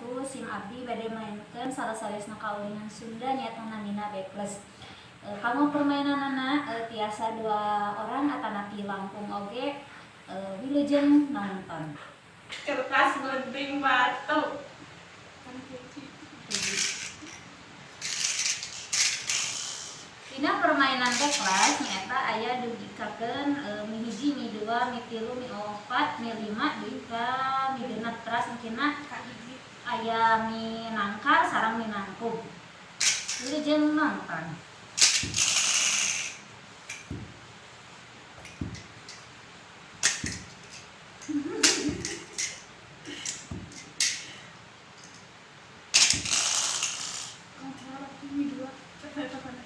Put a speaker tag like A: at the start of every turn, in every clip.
A: Wabarakatuh. Sim abdi bade maenkeun salah sawiosna kaulinan Sunda nyaeta namina Bekles. Kanggo permainanana tiasa dua orang atanapi langkung oge. Wilujeng nonton.
B: Kertas, gunting, batu. Kan kunci.
A: Dina permainan Bekles nyaeta aya dugikakeun mi hiji, mi dua, mi tilu, mi opat, mi lima, dugi ka mi genep. Teras engkina
B: Ka hiji.
A: Aya mi nangkar sareng mi nangkub. Wilujeng nonton.
B: Oh, mi dua. Cek saya mana.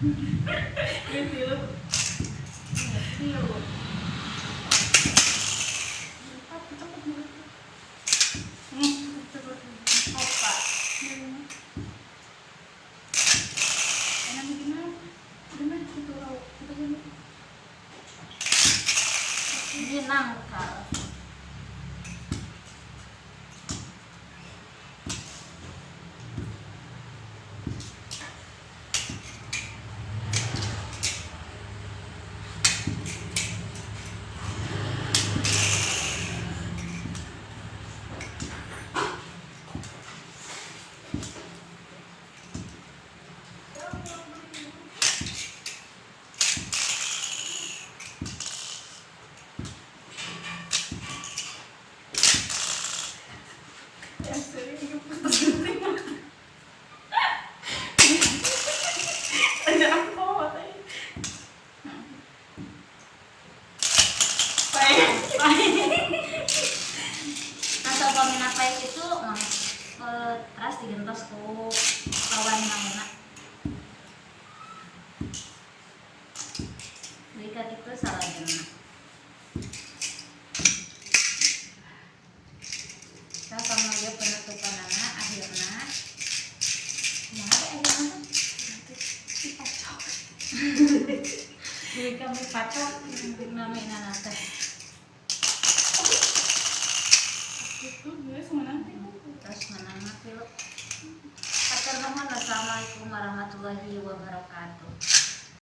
B: Mi tilu. Mi tilu. Empat, cepet mi. Cepet.
A: Opat.
B: Mi lima. Enak gimana? Gimana itu tahu? Itu gimana?
A: Mi nangkar.
B: Yang sering gunting. Ada apa teh? Baik.
A: Nah, saupamina paeh itu mah teras digentos ku lawan mainna. Dugi ka kitu salajengna. Tah, kanggo ieu penutupanana akhirna. Kumaha teh akhirna teh?
B: Dipacok.
A: Dugi ka mi pacok namina teh.
B: Itu gue sama nanti.
A: Terus menang tilu. Hatur nuhun. Wassalamualaikum warahmatullahi wabarakatuh.